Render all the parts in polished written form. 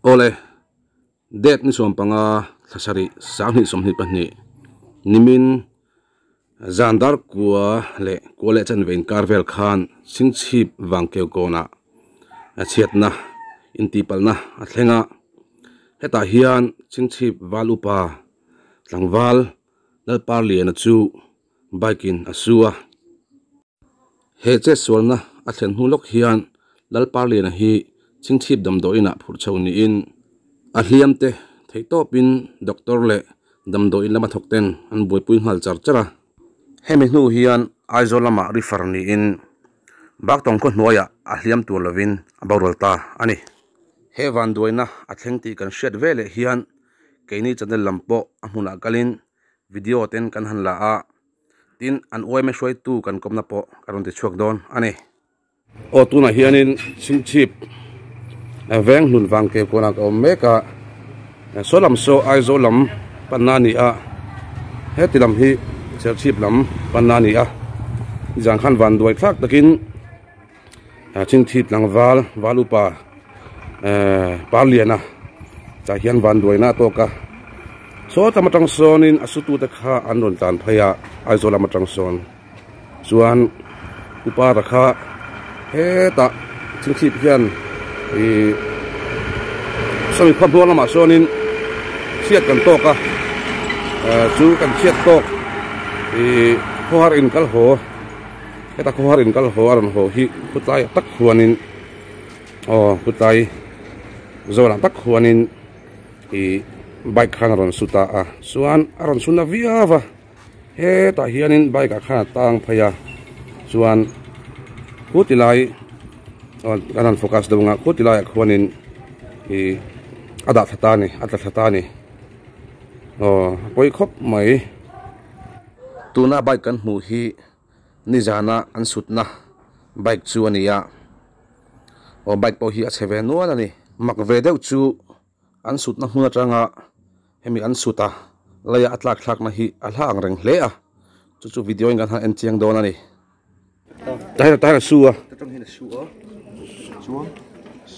Awle, date ni 15 thla sarih 2022 nimin zan dar kua leh kua leh chanve inkar vel khan Chhingchhip vangkeu kawnah chhiatna intihpalhna a thleng a. Hetah hian Chhingchhip val upa tlangval Lalparliana chu bike in a su a. He chetsualna a thlen hnu lawk hian Lalparliana hi Chhingchhip damdawiinah phurh chho niin a hliam te theihtawpin doctor leh damdawiin lama thawk ten an buaipui nghal char char a. Hemi hnu hian Aizawl lamah refer niin Baktawng khaw hnuaiah a hliam tur lovin a boral ta a ni. He vanduaina a thleng tih kan hriat veleh hian keini channel lam pawh a hmunah kalin video ten kan han la a, tin an uaime hruaitu kan kawmna pawh ka rawn ti chhuak dawn a ni. Aw tunah hianin Chhingchhip veng hlun vang ke kawnah ka awm mek a, saw lam saw Aizawl lam panna a ni a, heti lam hi Serchhip lam panna a ni a, nizan khan van duai thlak takin Chhingchhip tlangval val upa Parliana tah hian van duaina a tawk a, saw lam atang sawnin a sutute kha an rawn tlan phei a Aizawl lam atang sawn. Chuan Upara kha hetah Chhingchhip hian ih sawi khua hnuang lamah sawnin chhiat kan tawk a chu kan chhiat tawk ih khawhar in kal haw heta khawhar in kal haw a rawn haw hi khutlai ah tak huanin aw khutlai zawlah tak huanin ih bike khan a rawn su ta a chuan a rawn su na viau a. Hetah hianin bike ah khan a tang phei a chuan khu ti lai aw kan han focus deuh ang a khu ti laiah khuanin ih a dah thla ta a ni a tla thla ta a ni aw a pawi khawp mai. Tuna bike kan hmuh hi nizana an sutna bike chu a ni a aw bike pawh hi a chhe ve nual a ni mak ve deuh chu. An sutna hmun atanga hemi an sut a laia a tlak thlakna hi a hla ang reng hle a, chu chu video in kan han en chiang dawn a ni. Tahian tahian a su a. Tang hian a su a, chuan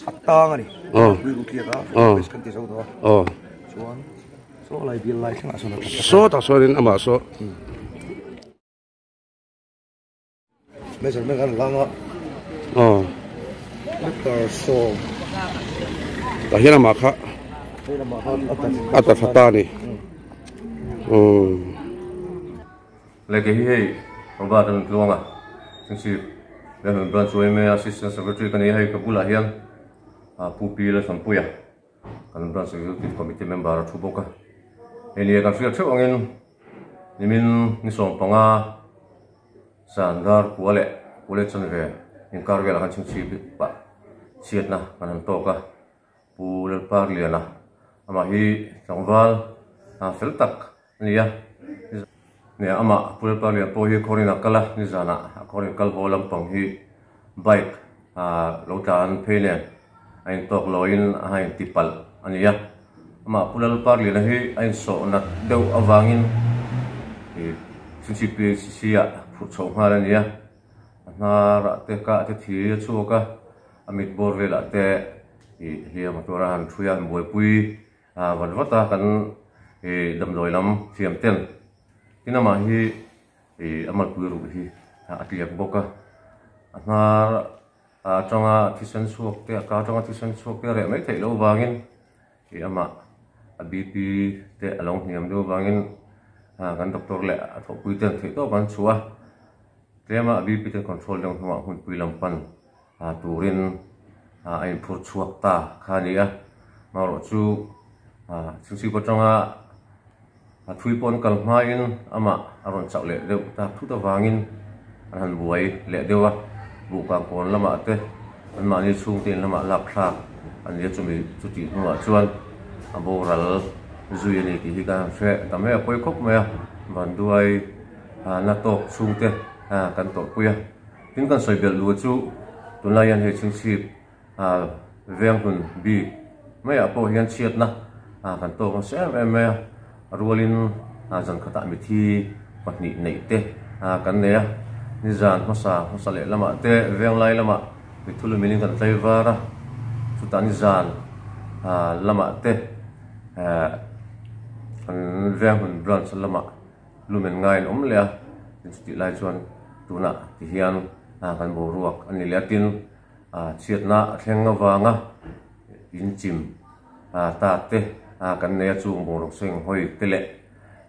a tang a ni. Aw. Pui ru tliak a, Aw. kan ti zo tawh a. Aw. Chuan saw lai bial lai thlengah sawn a tla. Sawtah sawnin amah saw. Measurement an lang a. Aw. Meter sawm. Tah hian amah kha a ta thla ta a ni. Umm. Lehkha hi hei Robert an tluang a, Chhingchhip Lehnun Branch yma Assistant Secretary ka ni a, hei ka bulah hian Pu Pi Lalthanpuia kan Branch Executive Committee member a thu bawk a. Hei ni kan hriat theuh angin Nimin ni 15 zan dar kua leh kua leh chanve inkar velah khan chhingchhip pah chhiatna kan han tawk a, Pu Lalparliana amah hi tlangval fel tak a ni a, amah Pu Lalparliana pawh hi khawrin a kal a, nizanah a khawrin kal haw lampang hi bike lo tlan phei nen a intawk loin a intipalh a ni a. Amah Pu Lalparliana hi a insawh nat deuh avangin Chhingchhip PHC ah phurh chhoh nghal a ni a, a hnarah te kah te thi a chhuak a, a mit bawr velah te hliam a tuar a han ṭhui a, han buaipui vat vat a kan damdawi lam thiam ten. Tin amah hi a malpui ruh hi a tliak bawk a, a hnar atanga thisen chhuak te a ka atanga thisen chhuak te a reh mai theih loh vangin Ih amah a BP te a lo hniam deuh avangin kan doctor leh a thawhpui ten theih tawp an chhuah a, tlema a BP te control deuh hnuah hmunpui lam pan turin a inphur chhuak ta kha a ni a, amaherawh chu chhingchhip atanga a thui pawh an kal hmain amah a rawn chauh leh deuh tak thut avangin an han buai leh deuh a, buhkang kawn lamah te anmahni chhungte in lamah lak thlak a ni a, chumi chutih hnuah chuan a boral zui a ni tih hi kan han hre ta mai a, pawi khawp mai a, vanduai na tawk chhungte kan tawrhpui a, tin kan sawi belh luh chu tunlai hian hei chhingchhip Veng hlun bik maiah pawh hian chhiatna kan tawk nasa em em mai a, a rualin zan khatah mithi pahnih neih te kan nei a, nizan hmasa hmasa leh lamah te veng lai lamah mithu lumin kan tlai var a, chutah nizan lamah te kan Venghmun branch lamah lumen ngaiin awm leh a, tin chutih lai chuan tunah ti hian kan boruak a ni leh a, tin chhiatna a thleng avanga inchim ta te kan nei a, chung bungraw seng hawi te leh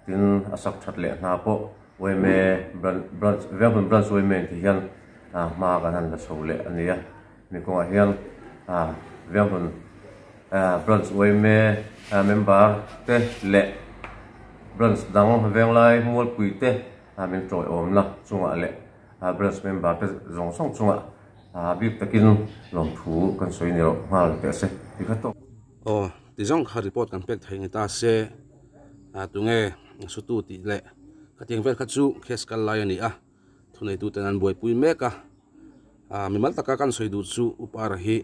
tin a sak that leh hna pawh yma branch Venghmun branch yma ti hian hma kan han la chho leh a ni a. Mi kawngah hian Venghmun Branch yma member te leh Branch dang Venglai Mualpui te min tawiawmna chungah leh Branch member te zawng zawng chungah bik takin lawmthu kan sawi ni rawh nghal teh se ti kha tawk. Aw, ti zawng kha report kan pek thei ni ta se, tunge sutu tih leh khatiang vel kha chu case kal lai a ni a. Thuneituten an buaipui mek a, mimal taka kan sawi duh chu Upara hi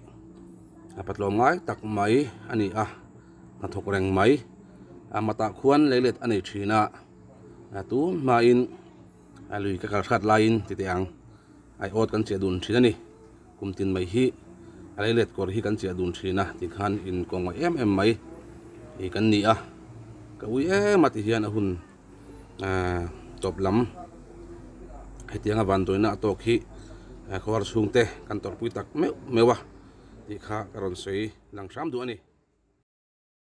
a patlawm ngai tak mai a ni a, hnathawk reng mai a matah khuan leilet a nei thin a, tun hmain lui ka kal hrat laiin ti teh ang aiawt kan chiah dun thin a ni, kum tin mai hi a leilet kawr hi kan chiah dun thin a tikhan inkawngawih em em mai kan ni a, ka ui em a ti hian a hun. Tawp lam hetianga vanduaina a tawk hi khawhar chhungte kan tawrhpui tak meuh meuh a tih kha ka rawn sawi lang hram duh a ni.